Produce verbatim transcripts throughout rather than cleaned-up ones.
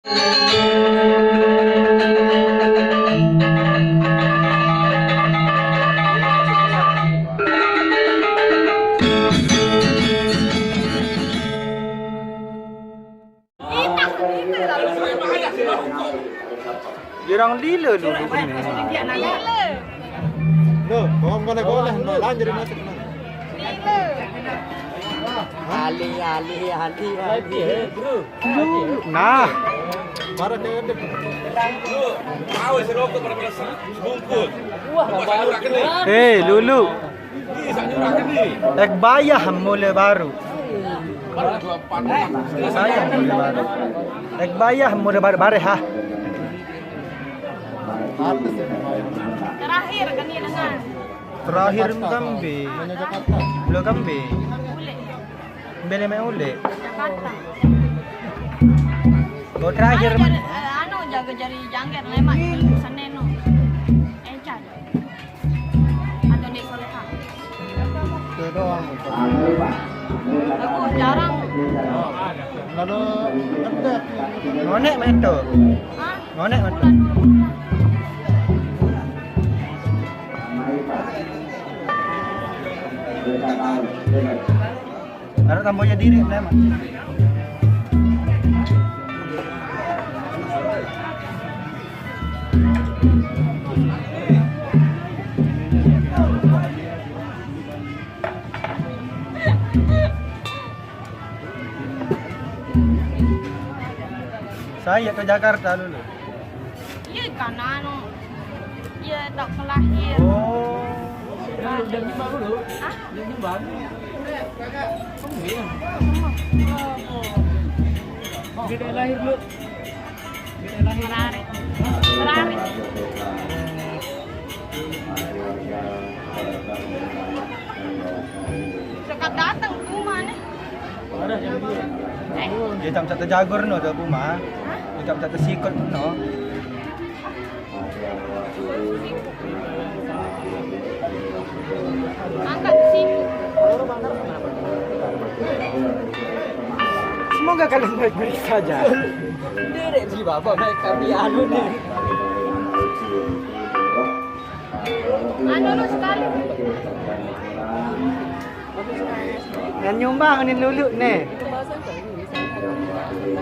Jirang lila dulu ini. Loh, kau mana boleh, nah, lanjut masuk, nah. Ali, ali, ali, ali. Nah. Marah dia ada. Tahu si rokok pada pada sebungkus. Eh, Lulu. Ek bayah mula baru. Ek bayah mula baru. Ek bayah mula baru, bareh, ha. Terakhir kami dengan. Terakhir Jakarta, Kambe. Mana Jakarta? Belum Kambe. Ulek. Beli main ulek. Jakarta. Kau terakhir. Anu, jaga jari jangger lemak. Seneno. Encan. Atau Dek Soleha. Itu doang. Aku jarang. Lalu ada. Ngonek main tu. Hah? Ngonek main tu. Ada tambahnya diri, memang. Saya ke Jakarta dulu. Iya, kan anu. Iya, tak kelahir. Oh. Udah nyumbang dulu. Hah? Udah nyumbang. Iya. Dia lahir dulu. Dia lahir. Ferrari. Ferrari. Sekat datang ke rumah nih. Dia tak minta terjagur no, tu rumah. Dia tak minta tersikut no. Angkat siku. Semoga kalian baik-baik saja. Derek di bawah naik kami anu nih. Anu lu sekali. Yang nyumbang ni dulu nih.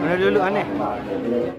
Mana dulu aneh?